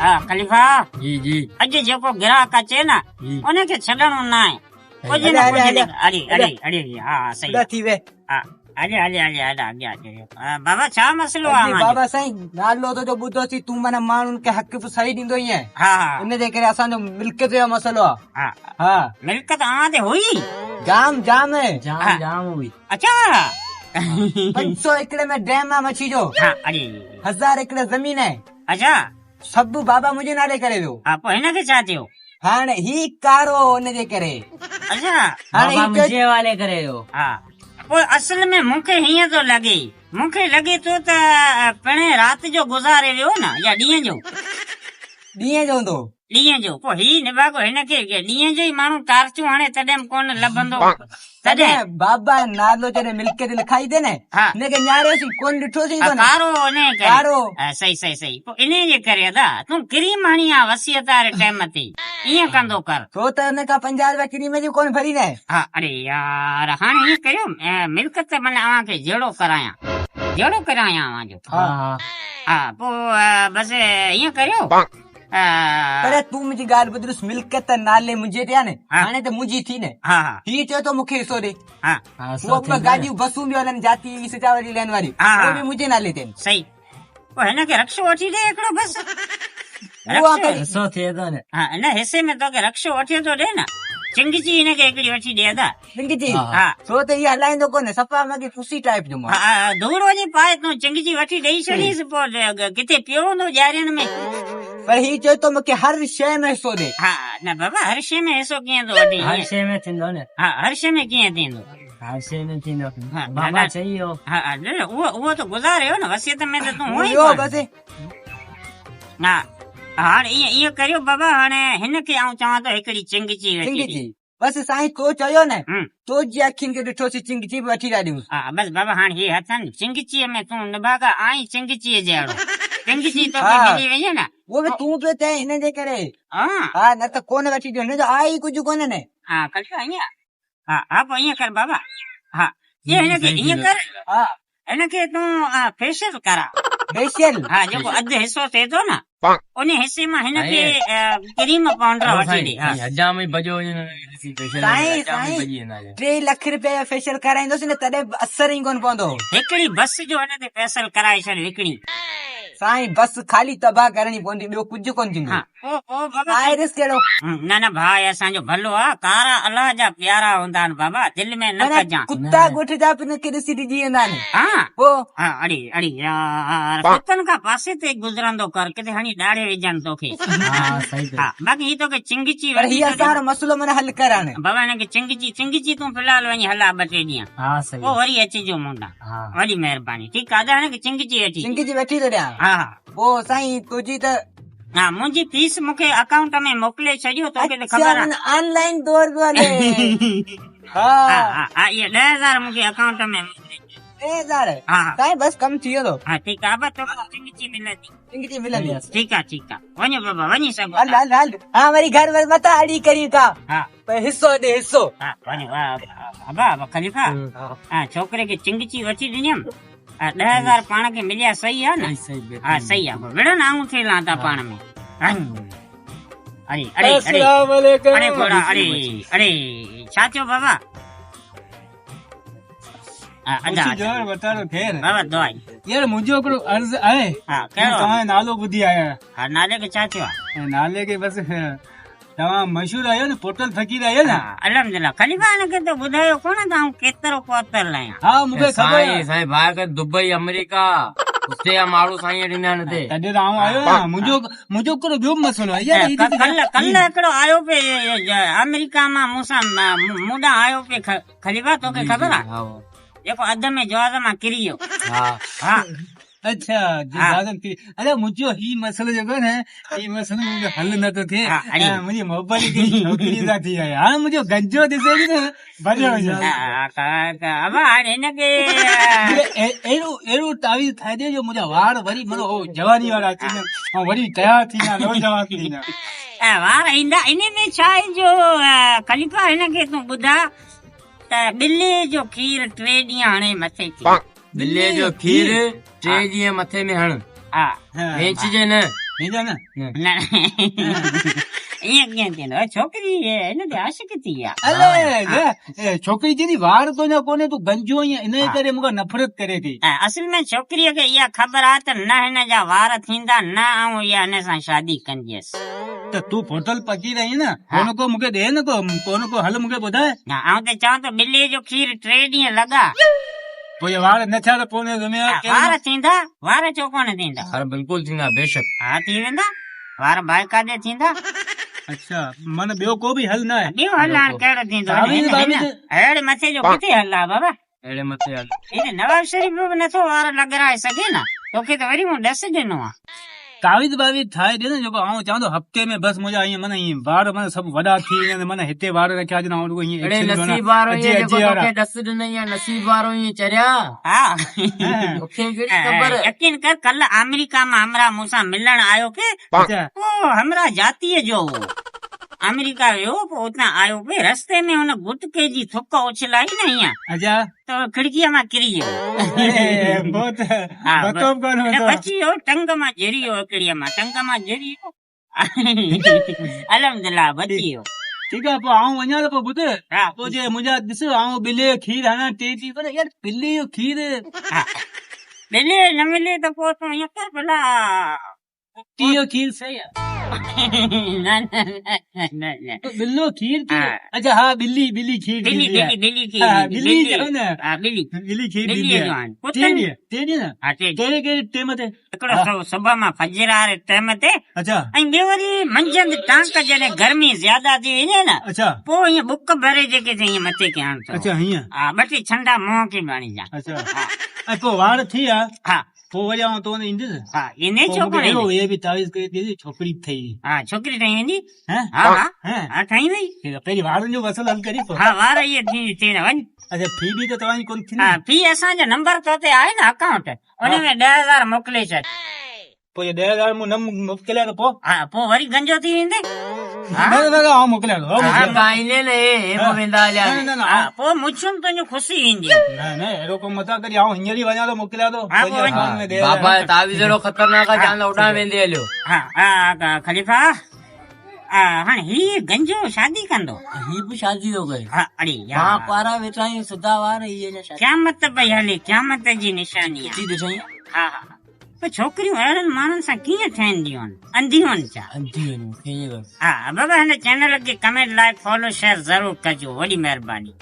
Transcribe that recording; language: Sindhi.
ها خليفا جي جي اڄ جيڪو گراهڪ اچي نه ان کي ڇڏڻو نه آهي ڪجهه نه ڪجهه اڙي اڙي اڙي ها ها صحيح ٿي وي ها هلي هلي هلي هلا اڳيان اچو بابا ڇا مسئلو آهي بابا سائين نالو تو جو ٻڌوسين تون معنيٰ ماڻهن کي حق به صحيح ڏيندو آهين ها ها ان جي ڪري اسان جو ملڪيت جو مسئلو آهي ها ها ملڪيت اوهان تي هئي جام جام آهي جام جام هئي اڇا 500 ايڪڙ ۾ ڊيم آهي مڇي جو ها اڙي 1000 ايڪڙ زمين آهي اڇا سڀ بابا منهنجي نالي ڪري ويو ها پوء هن کي ڇا ٿيو هاڻي هي ڪارو ان جي ڪري. اڇا. هاڻي بابا هي منهنجي حوالي ڪري ويو. ها پوء اصل ۾ مون کي هيئن ٿو لڳي، مون کي لڳي ٿو ته پڻهين رات جو گذاري ويو نه يا ڏينهن جو؟ ڏينهن جو هوندو. ڏينهن جو. پوء هي نڀاڳو هن کي ڏينهن جو ئي ماڻهو ٽارچون هڻي تڏهن به ڪونه لڀندو. تڏهن بابا نالو جڏهن ملڪيت لکائي ٿي نه هن کي نهاريوسين ڪونه ڏٺوسين ڪونه. ڪارو انهيء ڪري. ڪارو. صحيح صحيح صحيح پوء انهيء جي ڪري ادا تون ڪريم هڻي آ وصيت واري ٽيم تي ائين ڪندو ڪر. ڇو ته ان کان 50 رپيا ڪريم جي ڪونه ڀري نه. ها اڙي يار هاڻي ائين ڪريو ملڪيت معنيٰ اوهان کي جهڙو ڪرايان جهڙو ڪرايان اوهان جو. ها ها پوء بس ائين ڪريو. پر تون منهنجي ڳالهه ٻڌ ڏس ملڪيت نالي منهنجي تي آ نه هاڻي ته منهنجي ٿي نه هي چئي ٿو مونکي حصو ڏي هو ٻه گاڏيون بسون به هلن جاتي سجاول جي لين واري اهو به منهنجي نالي تي آهن. صحيح پوء هن کي رڪشو وٺي ڏي هڪڙو بس حصو ٿئي ٿو نه. ها نه حصي ۾ توکي رڪشو وٺي ٿو ڏي نه چنگچي هن کي هڪڙي وٺي ڏي ادا. چنگچي ها ڇو ته هي هلائيندو ڪونه صفا مگي ڦسي ٽائيپ جو ماڻهو. ها ڌوڙ وڃي پائي تون چنگچي وٺي ڏئي ڇڏيس پوء ڪٿي پيو هوندو ڄارين ۾. پر هي چئي ٿو مونکي هر شيء ۾ حصو ڏي. ها نه بابا هر شيء ۾ حصو ڪيئن ٿو وٺي. هر شيء ۾ ٿيندو نه. ها هر شيء ۾ ڪيئن ٿيندو. هر شيء ۾ ٿيندو بابا چئي ويو. ها نه نه اهو ته گذاري ويو نه وصيت ۾ ته تون هو ئي ڪونه. بس ها هاڻ ائين ائين ڪريو بابا هاڻي هن کي آئون چوان ٿو هڪڙي چنگچي وٺي ڏي. چنگچي بس سائين تو چيو نه تو جي اکين کي ڏٺوسين چنگچي به وٺي ٿا ڏيونس. ها بس بابا هاڻ هي هٿن چنگچيء ۾ تون نڀاڳا آهين چنگچيء جهڙو چنگچي توکي ملي وئي نه. اهو به تون پيو چئين هن جي ڪري. ها نه ته ڪونه وٺي ڏيون هن جو آهي ئي ڪجهه ڪونه نه. ها ڪلفا ائين ها ها پوء ائين ڪر بابا ها هن کي ائين ڪر. ها هن کي تون فيشل ڪراء. فيشل؟ ها جيڪو اڌ حصو ٿئي ٿو نه ان حصي مان هن کي ڪريم پائونڊر وٺي ڏي. سائين حجام ئي ڀڄيو وڃي ڏسي فيشل سائين سائين 3 لک رپيا جو فيشل ڪرائيندوس نه تڏهن به اثر ئي ڪونه پوندو. هڪڙي بس جو هن تي فيشل ڪرائي ڇڏ وڪڻي. سائين بس خالي تباهه ڪرڻي پوندي ٻيو ڪجهه ڪونه ٿيندو. ها او او بابا آهي رسڪ اهڙو. نه نه ڀاء اسان جو ڀلو آ ڪارا الله جا پيارا هوندا آهن بابا دل ۾ نه ڪجان. ڪتا ڳوٺ جا به هن کي ڏسي ڊڄي ويندا آهن. ها پوء. ها اڙي اڙي يار ڪتن کان پاسي تي گذرندو ڪر ڪٿي هڻي ڏاڙهي وجهن توکي. ها صحيح ها باقي هي توکي چنگچي پر هي اسان وارو مسئلو معنيٰ حل ڪر هاڻي. بابا هن کي چنگچي چنگچي تون في الحال وڃي هلا ٻه ٽي ڏينهن. ها صحيح. پوء وري اچجو مون ڏانهن. ها. وڏي مهرباني ٺيڪ آ ادا هن کي چنگچي وٺي. چنگچي وٺي ٿو ڏيان. ها ها. پوء سائين تنهنجي ته. ها منهنجي فيس مون کي اڪائونٽ ۾ موڪلي ڇڏيو توکي ته خبر آ. اڇا آن لائين دور پيو هلي. ها ها ها اهي 10000 مون کي اڪائونٽ ۾ موڪلي ڇڏ. 10000 ها سائين بس ڪم ٿي ويندو. ها ٺيڪ آ ابا توکي چنگچي ملندي. چنگچي ملندي. ٺيڪ آ ٺيڪ آ وڃو بابا وڃي سگهو هل هل هل ها وري گهر ور مٿان اڙي ڪريون ٿا. ها پر حصو ڏي حصو. ها وڃو ابا ابا خليفا ها ڇوڪري کي چنگچي وٺي ڏنيم. 10000 پاڻ کي مليا صحيح آ نه؟ ها صحيح آ وڙهن آڱوٺي لان ٿا پاڻ ۾. اڙي اڙي اڙي اڙي گهوڙا اڙي اڙي ڇا ٿيو بابا؟ ادا بابا دعا يار منهنجو هڪڙو عرض آهي. ها ڪهڙو؟ توهان جو نالو ٻڌي آيا آهيان. ها نالي کي ڇا ٿيو آ؟ نالي کي بس توهان مشهور آهيو نه پوٽل فقير آهيو نه. الحمدلله خليفا هن کي تو ٻڌايو ڪونه ته آئون ڪيترو پهتل آهيان. ها مون کي خبر سائين سائين ڀاء کي دبئي آمريڪا اتي جا ماڻهو سائين ڏنا آهن اتي. تڏهن ته آئون آيو آهيان منهنجو منهنجو هڪڙو ٻيو به مسئلو آهي يار ڪل ڪل هڪڙو آيو پي آمريڪا مان مون سان مون ڏانهن آيو پي خليفا توکي خبر آهي جيڪو اڌ ۾ جهاز مان ڪري ويو. ها ها اڇا جهازن ٿي اڙي منهنجو هي مسئلو جيڪو آهي نه هي مسئلو منهنجو حل نه ٿو ٿئي منهنجي محبت هڪڙي ڇوڪري سان ٿي آهي هاڻي منهنجو گنجو ڏسي ٿي نه ڀڄيو وڃي ابا هاڻي هن کي اهڙو اهڙو تعويذ ٺاهي ڏي جو منهنجا وار وري مطلب هو جواني وارا اچي وڃن ۽ وري تيار ٿي وڃان نوجوان ٿي وڃان وار ايندا ان ۾ ڇا آهي جو خليفا هن کي تون ٻڌاء ته ٻلي جو کير 3 ڏينهن هڻي مٿي ٿي ٻلي جو کير 3 ڏينهن مٿي ۾ هڻ. ها. ويچجي نه. ٿيندا نه؟ نه ائين ڪيئن ٿيندو؟ ڇوڪري هن تي عاشق ٿي آ. الي ڇوڪري چئي ٿي وار تنهنجا ڪونهي تون گنجو آهين ان جي ڪري مون کان نفرت ڪري ٿي. اصل ۾ ڇوڪريء کي اها خبر آ ته نه هن جا وار ٿيندا نه آئون اها هن سان شادي ڪنديس. ته تون ڦوٽل پڪي رهين نه ڪو نه ڪو مون کي ڏي نه ڪو ڪو نه ڪو حل مون کي ٻڌاء. نه آئون ته چوان ٿو ٻلي جو کير 3 ڏينهن لڳا. پوء جي وار نه ٿيا ته پوء ان جو ذميوار ڪير؟ وار ٿيندا، وار ڇو ڪونه ٿيندا؟ وار بلڪل ٿيندا بيشڪ. ها ٿي ويندا، وار باقاعدي ٿيندا. اڇا معنيٰ ٻيو ڪو به حل نه آهي؟ ٻيو حل هاڻ ڪهڙو ٿيندو؟ اهڙي مٿي جو ڪٿي حل آهي بابا؟ اهڙي مٿي حل. هي ته نواز شريف به نٿو وار لڳرائي سگهي نه، توکي ته وري مون ڏس ڏنو آهي. تعويذ باويذ ٺاهي ڏي نه جيڪو آئون چوان ٿو هفتي ۾ بس منهنجا ائين معنيٰ ائين وار معنيٰ سڀ وڏا ٿي وڃن معنيٰ هتي وار رکيا هجن آئون رڳو ائين اڙي نصيب وارو ائين جيڪو توکي ڏس ڏنئي آ نصيب وارو ائين چريا. ها توکي ڪهڙي خبر. يقين ڪر ڪلهه آمريڪا مان همراهه مون سان ملڻ آيو پئي اهو همراهه جاتيء جو هو آمريڪا ويو پوء اتان آيو پئي رستي ۾ هن گٽڪي جي ٿڪ اڇلائي نه ائين ته کڙڪيء مان ڪري ويو. بچي ويو، ٽنگ مان جهري ويو، هڪڙيء مان ٽنگ مان جهري ويو. الحمدلله بچي ويو. ٺيڪ آ پوء آئون وڃان ٿو پوء ٻڌ پوء جي منهنجا ڏس آئون ٻلي جو کير هڻان ٽي ٽي پر يار ٻلي جو کير ٻلي نه ملي ته پوء تون ائين ڪر ڀلا ڪتي جو کير صحيح آ. نه نه نه نه ٻلو کير ٿي اچھا ها ٻلي ٻلي کير ٻلي ٻلي ٻلي کير ها ٻلي چئو نه ها ٻلي ٻلي کير ڏيندي آ ٽي ڏينهن ٽي ڏينهن نه ها ٽي ڪهڙي ڪهڙي ٽيم تي هڪڙو صبح مان فجر واري ٽيم تي اچھا ۽ ٻيو وري منجهند ٽانڪ جڏهن گرمي زياده ٿي وڃي نه اچھا پوء ائين ٻڪ ڀري جيڪي ٿي ائين مٿي کي هڻ ٿو اچھا هيئن ها ٻه ٽي ڇنڊا منهن کي به هڻي جا اچھا ۽ پوء وار ٿي ويا ها پوء وري آئون تو وٽ ايندس. ها ايندين پوء ڇو مون کي ڪونه اهڙو ايندين؟ اهي به تعويذ ڪري ڏي ڇوڪري به ٺهي وئي. ها ڇوڪري ٺهي ويندي. هين؟ ها ها هين؟ ها ٺهي وئي. ٺيڪ آ پهرين وارن جو مسئلو حل ڪرين پوء. ها وار اهي ٿي ٿي نه وڃ. اڇا في به ته توهان جي ڪونه ٿي ها نه. في اسان جو نمبر تو تي آهي نه اڪائونٽ ان ها. ۾ 10,000 موڪلي ڇڏ. پوء جي 10,000 مون نه موڪليا ته پوء؟ ها پوء وري گنجو ٿي ويندين. ها نه نه نه آئون موڪليان ٿو. ها ڪائني نه هي هي به ويندا هليا. نه نه نه ها پوء مڇون تنهنجون کسي وينديون. نه نه اهڙو ڪم متان ڪرين آئون هينئر ئي وڃان ٿو موڪليان ٿو. ها پوء وڃ. بابا تعويذ اهڙو خطرناڪ آ جان اڏام ويندي هليو. ها ها خليفا ها هاڻ هي گنجو شادي ڪندو. هي به شادي ٿو ڪري. ها اڙي يار. مان ڪنوارا ويٺا آهيون سڌا وار هي اڃا شادي. قيامت پئي هلي قيامت جي نشاني آ. سچي ڏٺائين. ها ها. پر ڇوڪريون اهڙن ماڻهن سان ڪيئن ٺهنديون آهن؟ انڌيون آهن ڇا؟ انڌيون آهن، مون کي ائين لڳو. ها بابا هن چينل کي ڪمينٽ لائيڪ فالو شيئر ضرور ڪجو وڏي مهرباني.